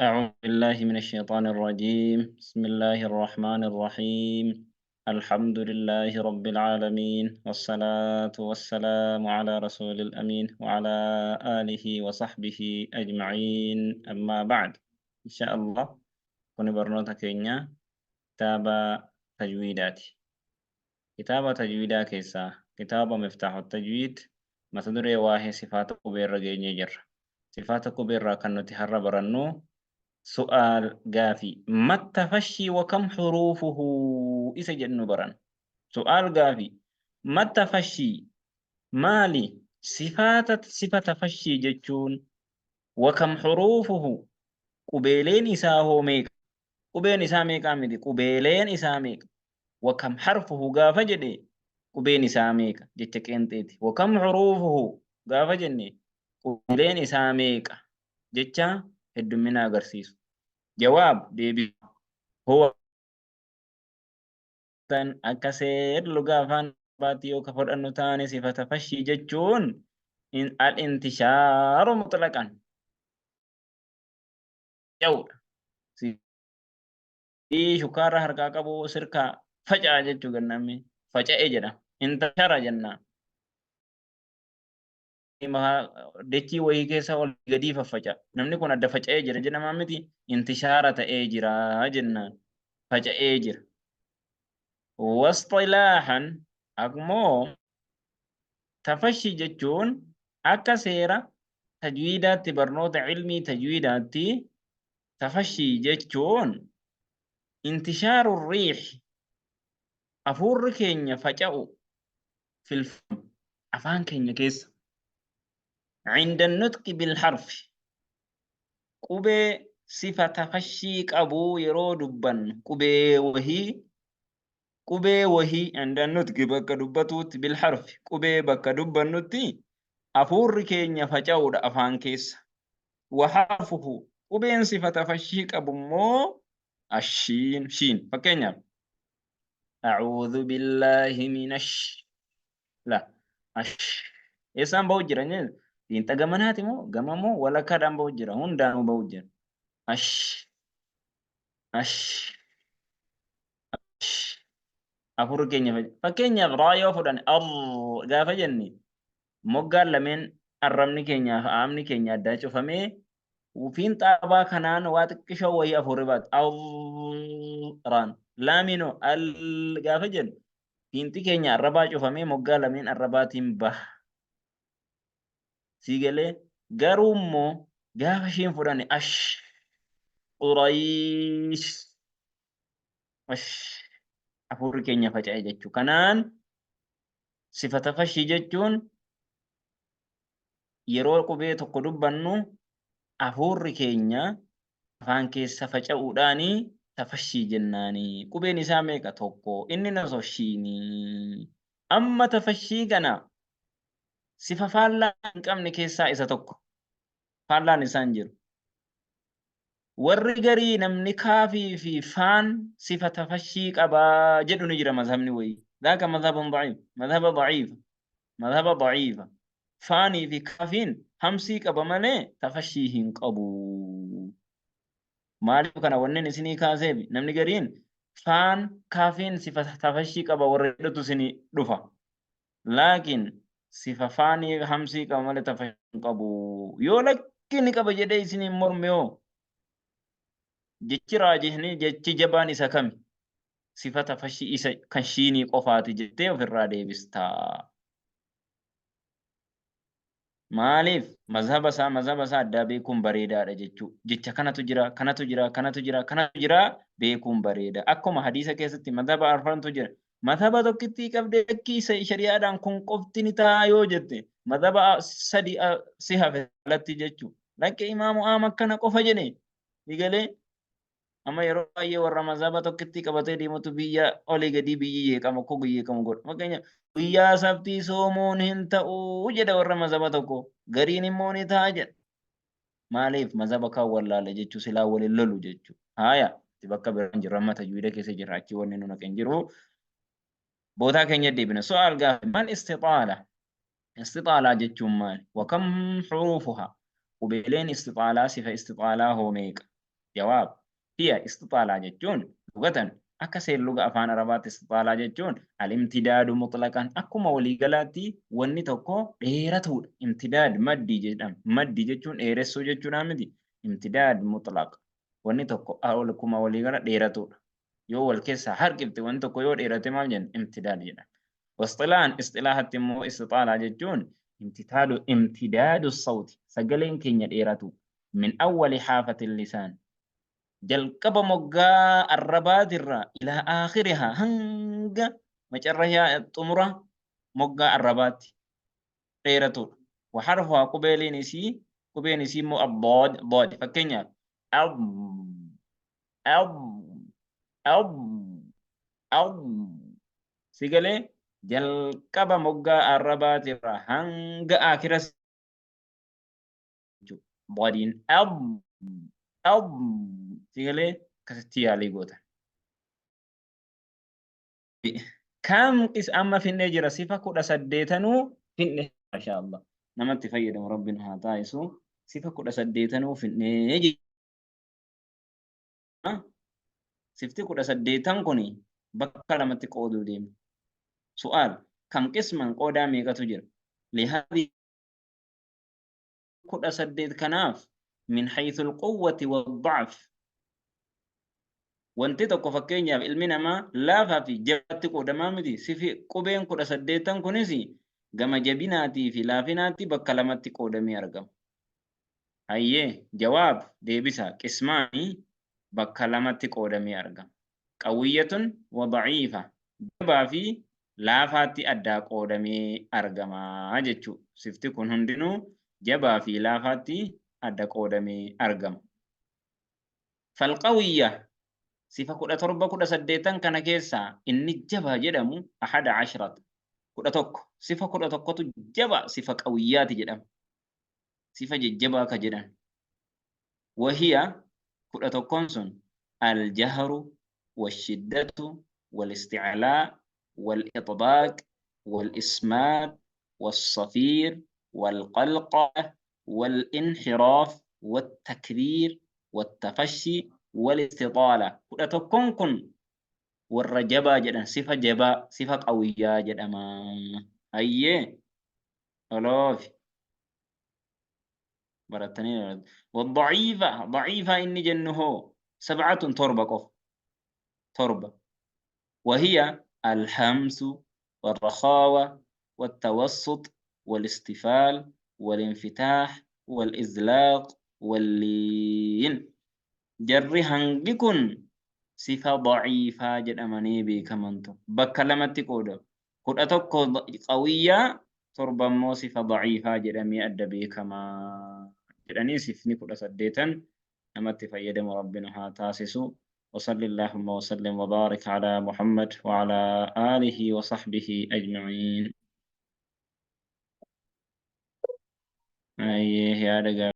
أعوذ بالله من الشيطان الرجيم. بسم الله الرحمن الرحيم. الحمد لله رب العالمين، والصلاة والسلام على رسول الأمين وعلى آله وصحبه أجمعين. أما بعد، إن شاء الله كن برنوتا كينيا كتاب تجويدات، كتاب تجويدا كيسا كتاب مفتاح التجويد، mata duree waa'ee sifaata qubeerra geenyee jirra. Sifaata qubeerraa kan nuti har'a barannu su'aal gaafii mattafashii wa kam huruufuhu isa jennu baran. Su'aal gaafii mattafashii maali? Sifaata sifa tafashii jechuun wa kam huruufuhu qubeeleen isaa hoo meeqa? Qubeen isaa meeqaa miti, qubeeleen isaa meeqa? Wa kam harfuhu gaafa jedhe qubeen isaa meeqa jecha qeenxeeti. Wa kam huruufuhu gaafa jenne qubeeleen isaa meeqa jecha heddummina agarsiisu. Jawaab deebii huwa tan akka seer lugaa afaan Arabaatti yoo ka fudhannu taane sifa tafashii jechuun al intishaaru mutlaqan faca'uudha. Shukkaarra harkaa qabu sirkaa faca'a jechuu gannamni faca'e jedha. Intashara jennaan. Dachii wayii keessa ol gadii faffaca'a. Namni kun adda faca'ee jira jedhamaa miti, intishaara ta'ee jira jennaan. Faca'ee jira. Wasxilaahan ammoo tafashi jechuun akka seera tajwiidaatti, barnoota ilmii tajwiidaatti, tafashii jechuun intishaaru riix, afuurri keenya faca'u, fil afaan keenya keessa, cinda nutqi bil harfi, qubee sifa tafashii qabu yeroo dubbannu, qubee wahii, qubee wahii, cinda nutqi bakka dubbatuutti, bil harfi qubee bakka dubbannutti afuurri keenya faca'uudha afaan keessa. Wa harfuhu qubeen sifa tafashii qabu immoo ashiin, shiin. Fakkeenyaaf, a'uudhu billaahi minash la ash eessaan ba'u jira fiinxa gamanaati moo gama moo walakkaadhaan ba'u jira, hundaanuu ba'u jira. Ash ash ash afuurri keenya fakkeenyaaf raa yoo fudhanne, ar gaafa jenne moggaan lameen arrabni keenyaa fi aamni keenya addaa cufamee fiinxa arbaa kanaan waa xiqqishoo wayii afuurri baatu raan. Laamiinoo al gaafa jennu fiinxi keenya arrabaa cufamee moggaa lameen arrabaatiin baha. Sii galee? Garuu immoo gaafa isheen fudhanne ash quraayish ash afuurri keenya faca'e jechuu kanaan sifa tafashii jechuun yeroo qubee tokko dubbannu afuurri keenya afaan keessa faca'uudhaani tafashii jennaani. Qubeen isaa meeqa? Tokko. Inni nasoo shiinii. Amma tafashii kana sifa faallaa hin qabne keessaa isa tokko. Faallaan isaa hin jiru. Warri garii namni kaafii fi faan sifa tafashii qabaa jedhu ni jira mazhabni wayii. Dhaaka mazhabun da'iif. Mazhaba da'iifa. Mazhaba da'iifa. Faanii fi kaafiin hamsii qaba malee tafashii hin qabu. Maaliif kana wanneen isinii kaaseef, namni gariin faan kaafiin sifa tafashii qaba warra jedhutu isinii dhufa. Laakiin sifa faanii hamsii qaba malee tafashii hin qabu. Yoo lakki ni qaba jedhee isiniin morme hoo, jechi raajihni, jechi jabaan isa kami? Sifa tafashii isa kan shiinii qofaati jettee ofirraa deebistaa. Maaliif mazhaba isaa addaa beekuun bareedaadha jechuu. Jecha kanatu jira, kanatu jira, kanatu jira, kanatu jira beekuun bareeda. Akkuma hadiisa keessatti mazhaba arfantu jira. Mazhaba tokkittii qabdee lakkii shari'aadhaan kun qofti ni ta'a yoo jette, mazhaba sadi si hafe alatti jechuu. Lakki imaamu Ahmad kana qofa jedhe ni galee. Amma yeroo baay'ee warra mazhaba tokkittii qabatee deemutu biyya olii gadii biyyi jeeqamu akka jeeqamu godha. Fakkeenya, guyyaa sabtii soomuun hin ta'u jedha warra mazhaba tokko. Gariin immoo ni ta'a jedha. Maaliif mazhaba kaan wallaale jechuu, silaa waliin lolu jechuu. Haaya, bakka biraan jirra, amma tajwiida keessa jirra, achii wanni nu naqe hin jiru. Bootaa keenya deebina. Su'aal gaafa mal istixaala. Istixaalaa jechuun maali? Wa kam huruufuha? Qubeeleen istixaalaa, sifa istixaalaa hoo meeqa? Jawaab, Hiya istixaalaa jechuun lugatan akka seerluga afaan Arabaatti istixaalaa jechuun al-imtidaadu mutlaqan akkuma waliigalaatti wanni tokko dheeratuudha. Imtidaad maddii jedhama. Maddii jechuun dheeressuu jechuudhaa miti. Imtidaad mutlaq wanni tokko akkuma waliigala dheeratuudha. Yoo wal keessaa harkifte wanni tokko yoo dheerate maal jenna? Imtidaad jedhama. Wasxilaan isxilaahatti immoo istixaalaa jechuun imtitaadu imtidaadu sawti sagaleen keenya dheeratu min awwali haafatil lisaan jalqaba moggaa arrabaatirraa ilaa aakhirihaa hanga macarrayaa xumura moggaa arrabaatti dheeratuudha. Wa harfuhaa qubeeliin isii qubeen isii immoo addood dood fakkeenyaaf ad ad ad ad si galee jalqaba moggaa arrabaatirraa hanga aakhira jechuudha. Bodiin ab ab si galee akkasitti yaalii goota. Kam qis amma finnee jira sifa 18nuu finne masha Allah namatti fayyadamu rabbiin haa taasisu sifa 18nuu finnee jira. Sifti 18n kun bakka lamatti qooduu deema. Su'aal kam qisman qoodaa meeqatu jira? Lihaadhi 18 kanaaf min haythul quwwati wad-da'f wanti tokko fakkeenyaaf ilmi namaa laafaa fi jabaatti qoodamaa miti sifi qubeen 18n kunis gama jabinaatii fi laafinaatti bakka lamatti qoodamee argama. Hayyee jawaab deebisa qismaani bakka lamatti qoodamee argama. Qawiyyatun wa da'iifa jabaa fi laafaatti addaa qoodamee argama jechuu. Sifti kun hundinuu jabaa fi laafaatti adda qoodamee argama. Falqawiyya sifa 17 18n kana keessaa inni jabaa jedhamu ahada ashrata 11 sifa 11tu jaba sifa qawiyyaati jedhama. Sifa jajjabaa ka jedhan. Wahiya 11n sun aljahru washiddatu walisticlaa walixbaaq walismaat wassafiir walqalqala walinxiraaf wattakriir wattafashshi walistixaala. 11n kun warra jabaa jedhan sifa jabaa sifa qawiyyaa jedhama. Hayyee oloofi barattanii waddaciifa daciifa inni jennu hoo sabcatun torba qofa torba wahiya alhamsu والرخاوة والتوسط والاستفال والانفتاح والإزلاق واللين Jarri hangi kun sifa da'iifaa jedhamanii beekamantu. Bakka lamatti qoodamu. 11 qawiyyaa, torba immoo sifa da'iifaa jedhamee adda beekama jedhanii sifni 18n namatti fayyadamu Rabbi nu haa taasisu. وصل اللهم وسلم وبارك على محمد وعلى آله وصحبه أجمعين. Ayyee yaada gaarii.